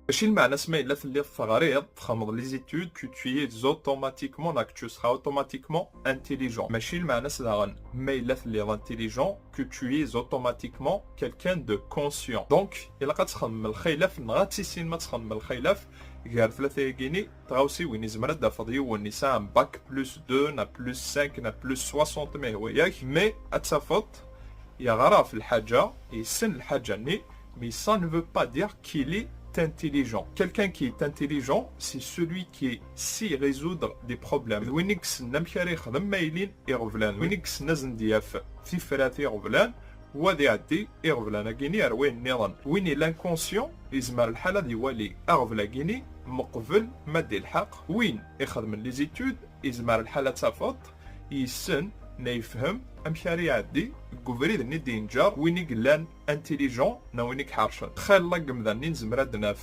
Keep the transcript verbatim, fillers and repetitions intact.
Mačči lmeɛna-s ma yella telliḍ teɣriḍ, txedmeḍ les études, que tu es automatiquement, neɣ que tu seras automatiquement intelligent. Mačči lmeɛna-s daɣen ma yella telliḍ intelligent, que tu es automatiquement quelqu'un de conscient. Donc, ilaq ad txedmem lxilaf, neɣ ad tissinem ad txedmem lxilaf gar tlata-agi-ni tɣawsiwin. Izmer ad d-tafeḍ yiwen yesɛa un bac plus deux, neɣ plus cinq, neɣ plus soixante ma yehwa-yak, mais ad tafeḍ yeɣra ɣef lḥaǧa, yessen lḥaǧa-nni, mais ça ne veut pas dire qu'il est intelligent. Quelqu'un qui est intelligent, c'est celui qui sait résoudre des problèmes. D win i yessnen amek ara yexdem ma yilin iɣeblan. Win i yessnen ad sen-d-yaf tifrat iɣeblan, u ad iɛeddi iɣeblan-agi-ni ar wayen nniḍen. Win yellan conscient, yezmer lḥal ad iwali aɣbel-agi-ni meqbel ma d-ilḥeq. Win ixedmen les études, yezmer lḥal ad tafeḍ yessen neɣ yefhem amek ara iɛeddi deg ubrid-nni d-yenǧer win i yellan intelligent neɣ win i iḥercen. Xilla n yimdanen i nezmer ad d-naf